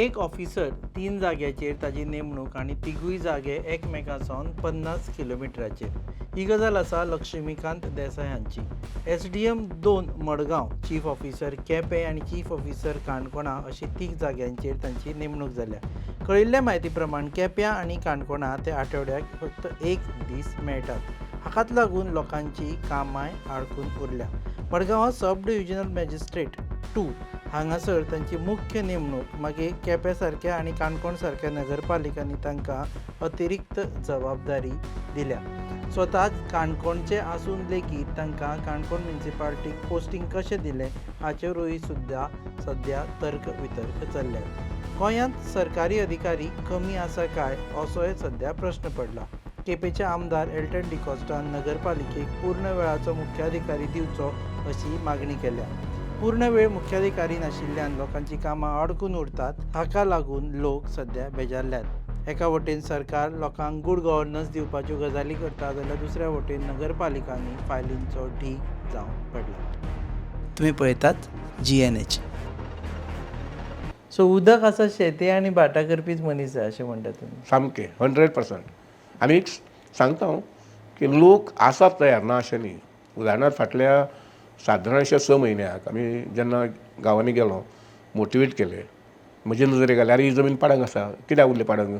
एक ऑफिसर 3 जाग्याचेर ताजी नेमणूक आनी तिगूय जागे एकमेकां सावन 50 किलोमिटराचेर. ही गजाल आसा लक्ष्मीकांत देसाय हांची. SDM 2 Madgaon, chief officer Quepem आनी चीफ ऑफिसर काणकोणा अशी 3 जाग्यांचेर तांची नेमणूक जाल्या. कळिल्ल्या म्हायती प्रमाण केप्यां आनी काणकोणा ते आठवड्याक फक्त 1 दीस मेळटात. हाकाच लागून लोकांची कामांय आडकून उरल्या. मडगांवां सब डिविजनल मॅजिस्ट्रेट 2 हांगासर तांची मुख्य नेमणूक, मागीर केपें सारक्या आनी काणकोण सारक्या नगरपालिकांनी तांकां अतिरिक्त जबाबदारी दिल्या. स्वताच काणकोणचे आसून लेगीत तांकां काणकोण म्युनिसिपालिटीक पोस्टींग कशें दिलें हाचेरूय सुद्दां सद्या तर्क वितर्क चल्ल्यात. गोंयांत सरकारी अधिकारी कमी आसा काय असोय सद्या प्रश्न पडला. केपेंचे आमदार एल्टन डिकॉस्टान नगरपालिकेक पूर्ण वेळाचो मुख्याधिकारी दिवचो अशी मागणी केल्या. पूर्ण वेळ मुख्याधिकारी नाशिल्ल्यान लोकांची कामां अडकून उरतात. हाका लागून लोक सद्या बेजारल्यात. एका वटेन सरकार लोकांक गुड गव्हर्नन्स दिवपाच्यो गजाली करता जाल्यार दुसऱ्या वटेन नगरपालिकांनी फायलींचो ढीग जावन पडला. तुमी पळयतात GNH. सो उदक आसा शेती आनी भाटां करपीच मनीस जाय अशें म्हणटा तुमी? सामकें 100%. आनी एक सांगता हांव की लोक आसात तयार, ना अशें न्ही. उदाहरणार्थ फाटल्या सादारणशे 6 म्हयन्याक आमी जेन्ना गांवांनी गेलो, मोटिवेट केले, म्हजे नजरेक आयलें, आरे ही जमीन पाडंग आसा, कित्याक उरली पाडंग?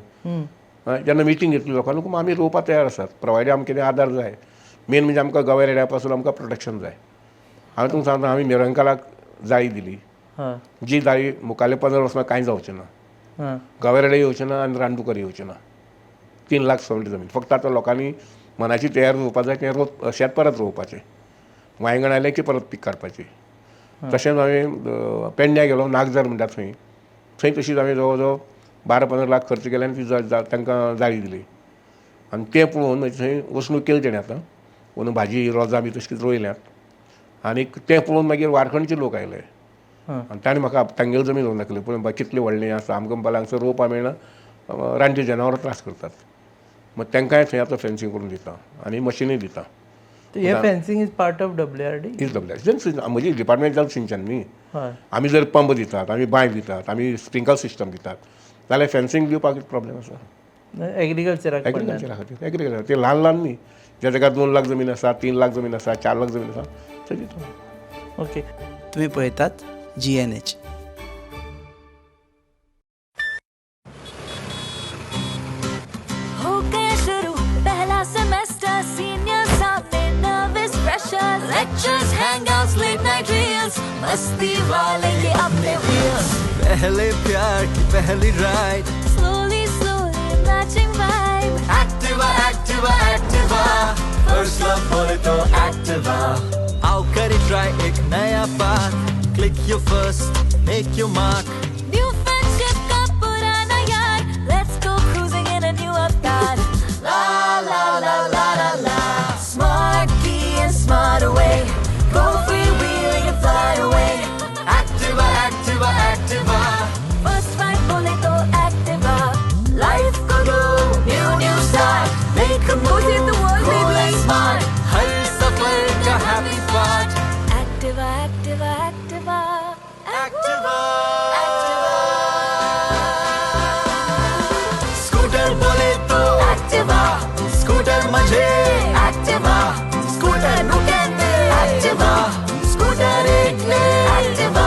जेन्ना मिटींग घेतली लोकांक, आमी रोवपाक तयार आसात, प्रोवायडेड आमकां कितें आदार जाय. मेन म्हणजे आमकां गव्या रेड्या पासून आमकां प्रोटेक्शन जाय. हांवें तुमकां सांगता, आमी मिरंकालाक जाळी दिली, जी जाळी मुखाल्ले 15 वर्सां कांय जावचें ना. गव्या रेडे येवचें ना आनी रानडुकर येवचें ना. 3 लाख सवंटी जमीन. फक्त आतां लोकांनी मनाची तयार रोवपा जाय, तें शेत परत रोवपाचें, वांयगण आयलें की परत पीक काडपाचें. तशेंच हांवें पेडण्या गेलो, नागझर म्हणटा थंय, थंय तशीच हांवें जवळ जवळ 12-15 लाख खर्च केले आनी ती तांकां जाळी दिली. आनी तें पळोवन मागीर थंय वसणूक केली तेणें. आतां अंदू भाजी रोजां बी तशीं रोयल्यांत. आनी तें पळोवन मागीर वारखंडचे लोक आयले आनी ताणें म्हाका तांगेली जमीन व्हरून दाखयली, पूण कितली व्हडली आसा, आमकां म्हणपाक हांगसर रोवपाक मेळना, रानटी जनावरां त्रास करतात. मग तांकांय थंय आतां फेन्सींग करून दिता आनी मशिनूय दिता. हे fencing is part of WRD? Is WRD. म्हजी डिपार्टमेंट जावन सिंचन न्ही. आमी जर पंप दितात, आमी बांय दितात, आमी स्प्रिंकल सिस्टम दितात जाल्यार फेन्सींग दिवपाक प्रॉब्लेम आसा? एग्रीकल्चराक? एग्रीकल्चरा खातीर. एग्रीकल्चर ते ल्हान ल्हान न्ही, ज्या जाग्यार 2 लाख जमीन आसा, 3 लाख जमीन आसा, 4 लाख जमीन आसा, थंय दिता. ओके, तुमी पळयतात GNH. हो गया शुरू पहला सेमेस्टर, सीनियर सामने nervous pressure, lectures, hangouts, late night reels, मस्ती वाले ये अपने व्हील्स. पहले प्यार की पहली ride, slowly slowly matching vibe. Activa Activa Activa, first love बोले तो एक्टिवा. आओ करे ट्राई एक नया path, click your first, make your mark. New friendship का पुराना यार, let's go cruising in a new avatar. La la la la la la, smart key and smart away, go freewheeling and fly away. Activa Activa Activa, first ride बोले तो Activa. Life को दो new new start, make a move, the world, cool baby. And smart, हर सफर का happy part. Activa Activa Activa Activa. Scooter बोले तो Activa, scooter मजे एक्टिवा, स्कूटर नुकेंदे एक्टिवा, स्कूटर एकले एक्टिवा.